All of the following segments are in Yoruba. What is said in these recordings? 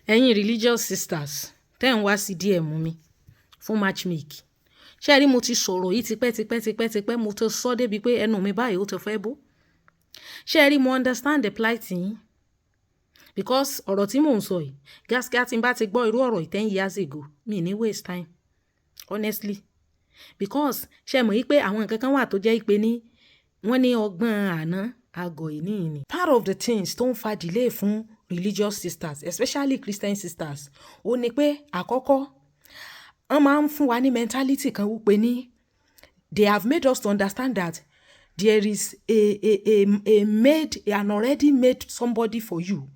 Ẹ̀yin religious sisters tẹ́ ń wá sí DM mi fún matchmake. Ṣé ẹ rí, mo ti sọ̀rọ̀ yìí tipẹ́ tipẹ́ tipẹ́ tipẹ́, mo ti sọ débi pé ẹnu mi báyìí ó ti fẹ́ bó. Ṣé ẹ rí, mo understand the plight yín because ọ̀rọ̀ tí mò ń sọ yìí, gaskiya, tí n bá ti gbọ́ irú ọ̀rọ̀ yìí 10 years ago, mi ní waste time, honestly, because ṣé ẹ mọ̀ wípé àwọn nǹkan kan wà tó jẹ́ pé ní wọ́n ní ọgbọ́n àná àgọ̀ ìní ni. Part of the things tó ń fa delay fún religious sisters, especially Christian sisters, ó ní pé àkọ́kọ́, wọ́n máa ń fún wa ní mentality kan wípé ní they have made us to understand that there is a made an already made somebody for you,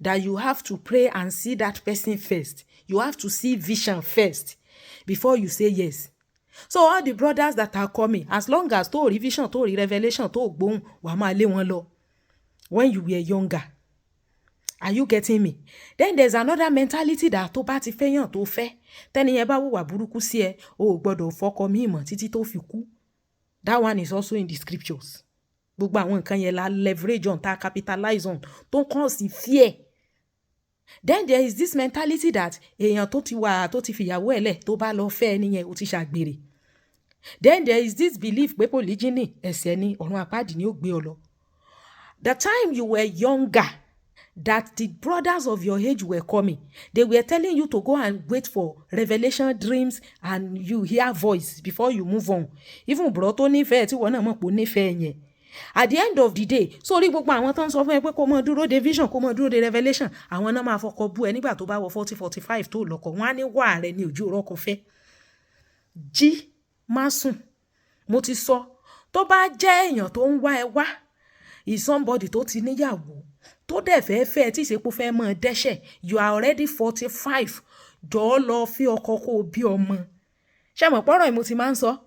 that you have to pray and see that person first. You have to see vision first before you say yes. So all the brothers that are coming, as long as tó rí vision, tó rí revelation, tó gbóhùn, wàá máa lé wọn lọ when you were younger. Are you getting me? Then there's another mentality that tó bá ti fẹ́yàn, tó fẹ́ tẹ́ni yẹn bá hùwà burúkú sí ẹ, o ò gbọ́dọ̀ fọkọ míì mọ́ títí tó fi kú. That one is also in the scriptures. Gbogbo àwọn nǹkan yẹn la leverage on, ta capitalize on, tó ń cause fear. Then there is this mentality that èèyàn tó ti wà, tó ti fìyàwó ẹ̀ lẹ̀, tó bá lọ fẹ́ ẹni yẹn, ó ti ṣàgbèrè. Then there is this belief pé polygyny ẹ̀ṣẹ̀ ni, ọ̀run àpáàdì ni ó gbé ọ lọ. The time you were younger, that the brothers of your age were coming, they were telling you to go and wait for revelation, dreams and you hear voice before you move on. Even bro tó nífẹ̀ẹ́, tí wọ́n náà mọ̀ pé ó nífẹ̀ẹ́ yẹn, at the end of the day, sórí gbogbo àwọn tó ń sọ fún ẹ pé kó mọ dúró de vision, kó mọ dúró de revelation, àwọn náà máa fọkọ bú ẹ nígbà tó bá wọ 40, 45 tó lọ́kọ. Wọn á ní wà rẹ ní ojú rọ́kọ fẹ́ jí má sùn. Mo ti sọ, tó bá jẹ́ èèyàn tó ń wá ẹ wá is somebody tó ti níyàwó, tó dẹ̀ fẹ́ fẹ́, tí ìsepò fẹ́ mọ́ dẹ́ṣẹ̀, you are already 45, jọ̀ọ́, lọ fi ọkọ kó o bí ọmọ. Ṣé mọ̀ pọ́rọ̀ yìí, mo ti máa ń sọ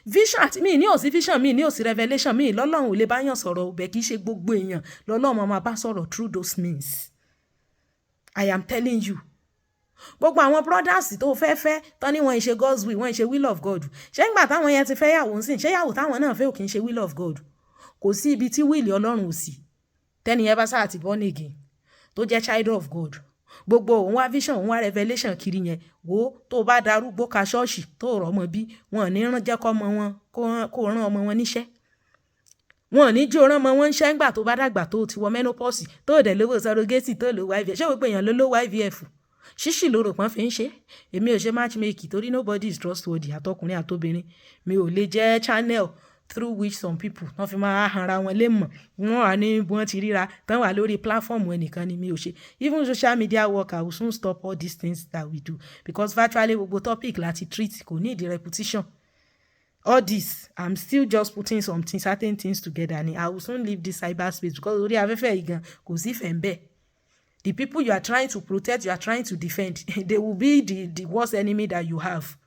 vision àti mi ní òsí vision, mi ní òsí revelation, mi lọ́lọ́run ò lè bá yàn sọ̀rọ̀ ọbẹ̀. Kì í ṣe gbogbo èèyàn lọ́lọ́run máa bá sọ̀rọ̀ through those means. I am telling you, gbogbo àwọn brothers tó fẹ́ fẹ́ tán ní wọ́n ń ṣe God's will, wọ́n ń ṣe will of God. Ṣé ńgbà táwọn yẹn ti fẹ́ yàwó ń sìn, ṣé yàwó táwọn náà fẹ́ ò kì í ṣe will of God? Kò sí ibi tí will Ọlọ́run ò sí. Tẹ́ni yẹn bá sáà ti born again, tó jẹ́ child of God, gbogbo òun wá vision, òun wá revelation kiri yẹn, wo, tó bá darúgbó ka ṣọ́ọ̀ṣì tó rọ̀ ọmọ bí, wọn ò ní rán jẹ́ kọ́ ọmọ wọn kó rán ọmọ wọn níṣẹ́. Wọn ò ní jí orán ọmọ wọn ń ṣẹ́ ńgbà tó bá dàgbà, tó ti wọ menopause, tó dẹ̀ lówó surrogate, tó lówó IVF. Ṣé gbogbo èèyàn ló lówó IVF? Ṣíṣì ló rò pọ́n fi ń ṣe. Èmi ò ṣe matchmaking torí nobody is trustworthy, àtọkùnrin àtobìnrin. Mi ò lè jẹ́ channel through which some people wọ́n fi máa hanra wọn lé mọ̀, wọ́n wà ní bí wọ́n ti ríra tán wà lórí platform ẹnìkan ni mi ò ṣe. Even social media worker will soon stop all these things that we do because virtually gbogbo topic láti treat, kò ní ìdí repetition. All this, I'm still just putting some things, certain things together ni. I will soon leave this cyberspace because orí afẹ́fẹ́ yìí gan, kò sí ìfẹ́ ń bẹ́ẹ̀. The people you are trying to protect, you are trying to defend, they will be the worst enemy that you have.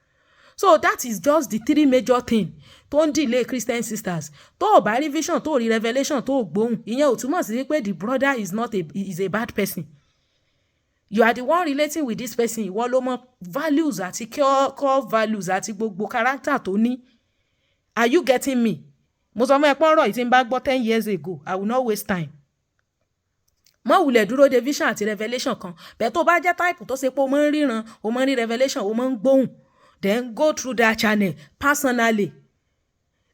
So that is just the three major thing tó ń delay Christian sisters. Tó o bá rí vision, tó o rí revelation, tó o gbóhùn, ìyẹn ò túmọ̀ sí pé the brother is not a is a bad person. You are the one relating with this person. Ìwọ ló mọ values àti core values àti gbogbo character tó ní. Are you getting me? Mo sọ fún ẹ pọ́nrọ̀ yìí, tí n bá gbọ́ 10 years ago, I will not waste time. Mọ wulẹ̀ dúró de vision àti revelation kan bẹ́ẹ̀. Tó bá jẹ́ type tó ṣe pé o máa ń ríran, o máa ń rí revelation, o máa ń gbóhùn, then go through that channel personally.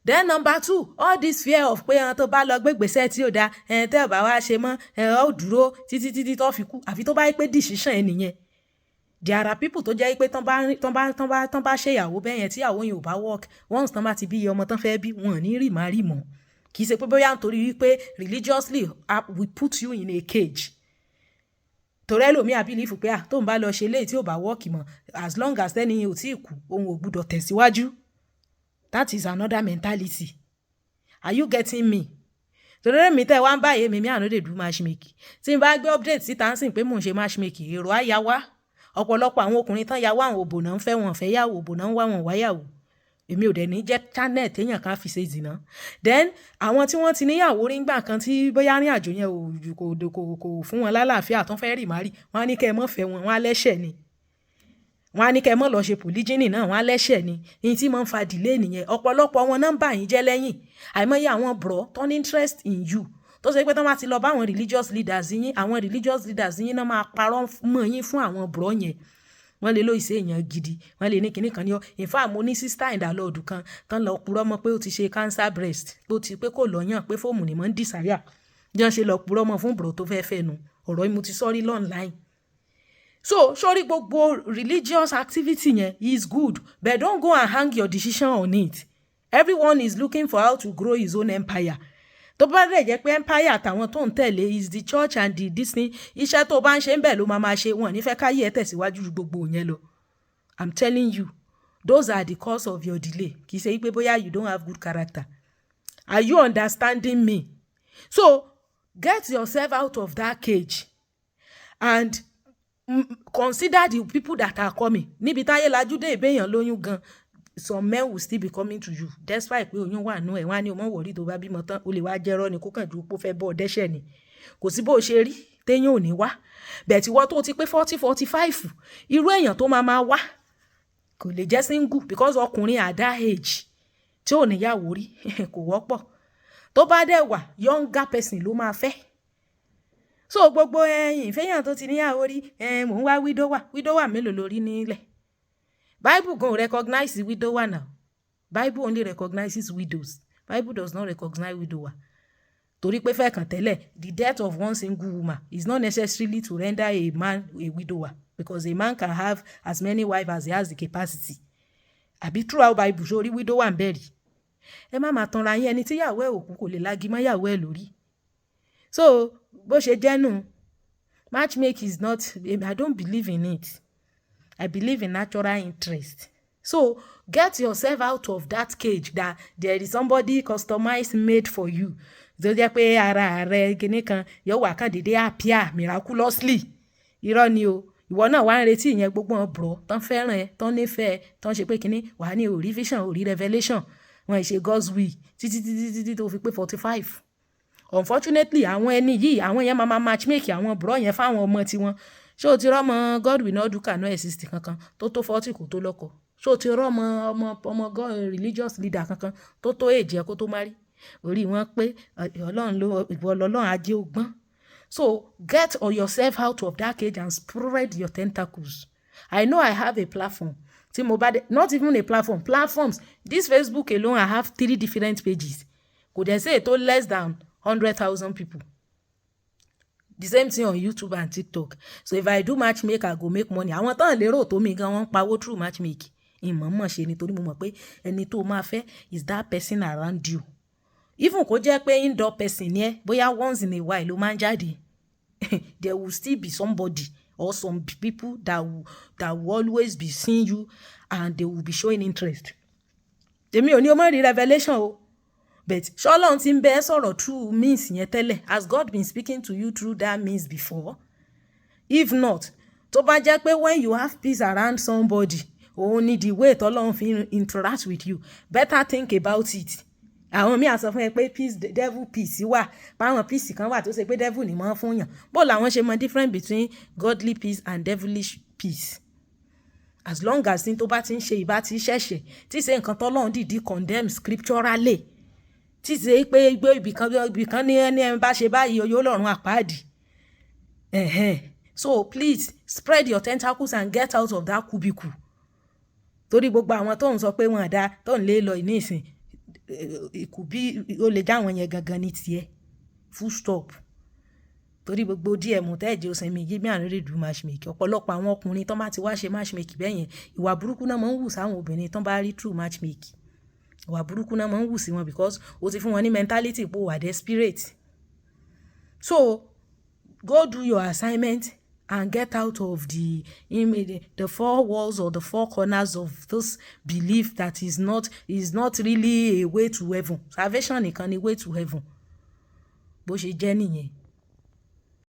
Then number two, all this fear of pé ẹran tó bá lọ gbégbèsè tí ò dáa, ẹn tẹ́ ò bá wá ṣe mọ́ ẹ, ó dúró títí títí tó fi kú, àfi tó bá yẹ pé decision ẹ nìyẹn. There are people tó jẹ́ pé tán bá ṣèyàwó bẹ́ẹ̀ yẹn, tíyàwó yẹn ò bá work, once tán bá ti bí iye ọmọ tán fẹ́ bí, wọn ò ní rì má rì mọ́. Kì í ṣe pé bóyá nítorí wípé religiously we put you in a cage, torí ẹlòmíì á believe pé ah, tóun bá lọ ṣe léyìí tí ò bá work mọ́, as long as tẹ́ni yẹn ò tí ì kú, òun ò gbúdọ̀ tẹ̀síwájú. That is another mentality. Are you getting me? Torí èmi tẹ́ wá ń báyìí, èmi mi I no dey do matchmaking. Tí n bá gbé update síta ń sìn pé mò ń ṣe matchmaking, èrò á ya wá. Ọ̀pọ̀lọpọ̀ àwọn ọkùnrin tán ya wá, àwọn òbò náà ń fẹ́, wọn fẹ́ yàwó, òbò náà ń wá, wọn wáyàwó. Èmi ò dẹ̀ ní jẹ́ channel téèyàn kan fi ṣe ìzìnà. Then àwọn tí wọ́n ti níyàwó rí ńgbà kan, tí bóyá rìn àjò yẹn ò kò fún wọn lálàáfíà, tán fẹ́ rì má rì, wọ́n á ní kẹ́ ẹ mọ́ fẹ́ wọn, wọ́n á lẹ́ṣẹ̀ ni. Wọ́n á ní kẹ́ ẹ mọ́ lọ ṣe polygyny náà, wọ́n á lẹ́ṣẹ̀ ni. Ní tí máa ń fa delay nìyẹn. Ọ̀pọ̀lọpọ̀ wọn náà ń bà yín jẹ́ lẹ́yìn. Àìmọye àwọn bro tó ní interest in you, tó Tó ṣe pé tó bá ti lọ bá àwọn religious leaders yín, àwọn religious leaders yín náà máa parọ́ mọ́ yín fún àwọn bro yẹn. Wọ́n lè lóyìí sí èèyàn gidi, wọ́n lè ní kinní kan ní ọ́. In fact, mo ní sister in the Lord kan tán lọ purọ́ mọ́ pé ó ti ṣe cancer breast, pé ó ti pé kò lọ́yàn, pé foam ni mò ń dì sáyà. Bí wọ́n ṣe lọ purọ́ mọ́ fún bro tó fẹ́ fẹ́ nu. Ọ̀rọ̀ yìí mo ti sọ rí online. So sórí gbogbo religious activity yẹn is good, but don't go and hang your decision on it. Everyone is looking for how to grow his own empire. Tó bá dẹ̀ jẹ́ pé empire àtàwọn tó ń tẹ̀lé is the church and the this thing, iṣẹ́ tó bá ń ṣe ń bẹ̀ ló máa máa ṣe. Wọn ní fẹ́ káyé ẹ̀ tẹ̀síwájú ju gbogbo yẹn lọ. I'm telling you, those are the cause of your delay. Kì í ṣe pé bóyá you don't have good character. Are you understanding me? So get yourself out of that cage and consider the people that are coming. Níbi táyé lajú dé, ìbéèyàn lóyún gan, some men will still be coming to you despite pé oyún wà nú ẹ̀. Wọ́n á ní o mọ̀ wọ̀rí, tó bá bímọ tán, o lè wá jẹ́rọ́ ni, kó kàn ju pé ó fẹ́ bọ́ ọ dẹ́ṣẹ̀ ni. Kò sí bó ṣe rí téèyàn ò ní wá bẹ́ẹ̀. Tí wọ́n tó ti pé 40, 45, irú èèyàn tó máa máa wá kò lè jẹ́ single, because ọkùnrin at that age tí ò níyàwó rí kò wọ́pọ̀. Tó bá dẹ̀ wà, younger person ló máa fẹ́. So gbogbo ẹyin ìfẹ́yàn tó ti níyàwó rí, mò ń wá widower. Widower mélòó lórí nílẹ̀? Bible gan recognize widower now. Bible only recognizes widows. Bible does not recognize widower, torí pé fẹ́ kàn tẹ́lẹ̀, the death of one single woman is not necessarily to render a man a widower, because a man can have as many wives as he has the capacity. Àbí throughout Bible, sórí widower ń bẹ̀rì? Ẹ má máa tanra yín. Ẹni tíyàwó ẹ̀ òkú kò lè lági mọ́ yàwó ẹ̀ lórí. So bó ṣe jẹ́ nù, matchmaking is not, I don't believe in it. I believe in natural interest. So get yourself out of that cage that there is somebody customized made for you, tó jẹ́ pé ara rẹ kinní kan yóò wà kàn déédéé appear miraculously. Irọ́ ni o. Ìwọ náà wá ń retí ìyẹn. Gbogbo wọn bro tán fẹ́ràn ẹ, tán nífẹ̀ẹ́, tán ṣe pé kinní wà ní orí vision, orí revelation, wọn ṣe God's will títí títí títí tó fi pé 45. Unfortunately, àwọn ẹni yìí, àwọn yẹn máa matchmake àwọn bro yẹn fáwọn ọmọ tiwọn. Ṣé o ti rọ́mọ God will not do cannot exist kankan tó tó 40 kó tó lọ́kọ? Ṣé o ti rọ́mọ ọmọ ọmọ God religious leader kankan tó tó èjì ẹ kó tó marry? Orí wọn pé Ọlọ́run ló ìwọ lọ́lọ́run ajé ó gbọ́n. So get yourself out of that cage and spread your tentacles. I know I have a platform tí mo bá dé, not even a platform, platforms. This Facebook alone, I have three different pages. Kò dẹ̀ sí ètò less than 100,000 people. The same thing on YouTube and TikTok. So if I do matchmake, I go make money. Àwọn tán lérò tó mi gan, wọ́n ń pawó through matchmake. Ìmọ̀ọ́mọ̀ ṣe nítorí mo mọ̀ pé ẹni tó máa fẹ́ is that person around you. Even kó jẹ́ pé indoor person ni ẹ́, bóyá once in a while ló máa ń jáde, there will still be somebody or some people that will always be seeing you and they will be showing interest. Èmi ò ní o má rí revelation o, but ṣọlọ́run ti ń bẹ sọ̀rọ̀ through means yẹn tẹ́lẹ̀? Has God been speaking to you through that means before? If not, tó bá jẹ́ pé when you have peace around somebody, òun ni the way tọ́lọ́run fi interact with you, better think about it. Àwọn míì á sọ fún ẹ pé peace, devil peace wà, báwọn peace kan wà tó ṣe pé devil ni mọ́ fún yàn. Bó làwọn ṣe mọ difference between godly peace and devilish peace? As long as ní tó bá ti ń ṣe ìbá ti ṣẹ̀ṣẹ̀ tí ṣe nǹkan tọ́lọ́run dìdí condemn scripturally, tí ṣe pé gbé ibìkan ibìkan ní ẹni ẹ bá ṣe báyìí, yóò lọ́rùn àpáàdì. So please spread your tentacles and get out of that cubicle, torí gbogbo àwọn tó ń sọ pé wọn àdá tó ń lé lọ ní ìsìn ìkù bí ó lè já àwọn yẹn gangan ní tiẹ̀. Full stop. Torí gbogbo DM tẹ́ẹ̀jẹ̀ ó sinmi yí bí àrùn rèé do matchmaking. Ọ̀pọ̀lọpọ̀ àwọn ọkùnrin tó bá ti wá ṣe matchmaking bẹ́ẹ̀ yẹn, ìwà burúkú náà máa ń wù sáwọn obìnrin tó bá rí through matchmaking. Ìwà burúkú náà máa ń wù sí wọn, because ó ti fún wọn ní mentality pé ó wà desperate. So go do your assignment and get out of the four walls or the four corners of this belief that is not really a way to heaven. Salvation nìkan ni way to heaven. Bó ṣe jẹ́ nìyẹn.